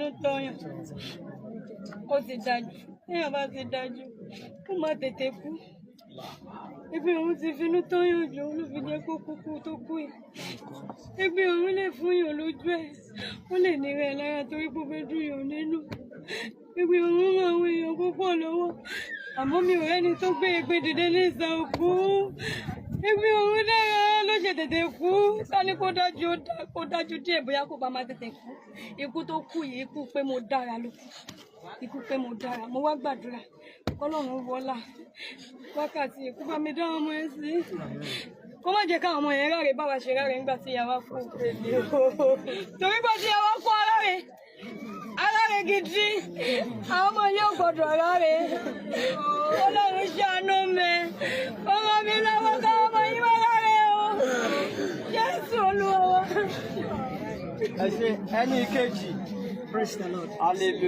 finú tọyàn, ó ti dájú. Téèyàn bá ti dájú, ó máa tètè kú. Ẹ̀gbin ọ̀run ti finú tọyàn jù, ló fi jẹ́ kó kúkú tó kú yìí. Ẹ̀gbin ọ̀run lè fún yàn lójú ẹ̀, ó lè nira ẹ̀ lára torí pé ó fẹ́ dùn yàn nínú. Ẹ̀gbin ọ̀run ràn àwọn èèyàn púpọ̀ lọ́wọ́, àmọ́ mi ò rẹ́ni tó gbé ègbè dìde ní ìsàn òkú. Ẹ̀gbin ọ̀run dára ló ṣe tètè kú. Ká ní kó dájú, kó dájú díẹ̀, bóyá kó bá máa tètè kú. Ikú tó kú yìí, ikú pé mo dára ló kú, ikú pé mo dára. Mo wá gbàdúrà kọ́lọ́run wọlá wákàtí ikú bá mi dá ọmọ ẹ sí, kó má jẹ́ káwọn ọmọ yẹn ráre báwa ṣe ráre nígbà tí ìyá wa kú, torí bá tí ìyá wa kú, aráre, aráre gidi. Àwọn ọmọ yóò gbọ́dọ̀ ráre. Ọlọ́run ṣàánú mi, ó ràn mí lọ́wọ́ káwọn ọmọ yìí má ráre o. Jésù Olúwa wa. Ẹ ṣe, ẹni kejì. Praise the Lord. Hallelujah.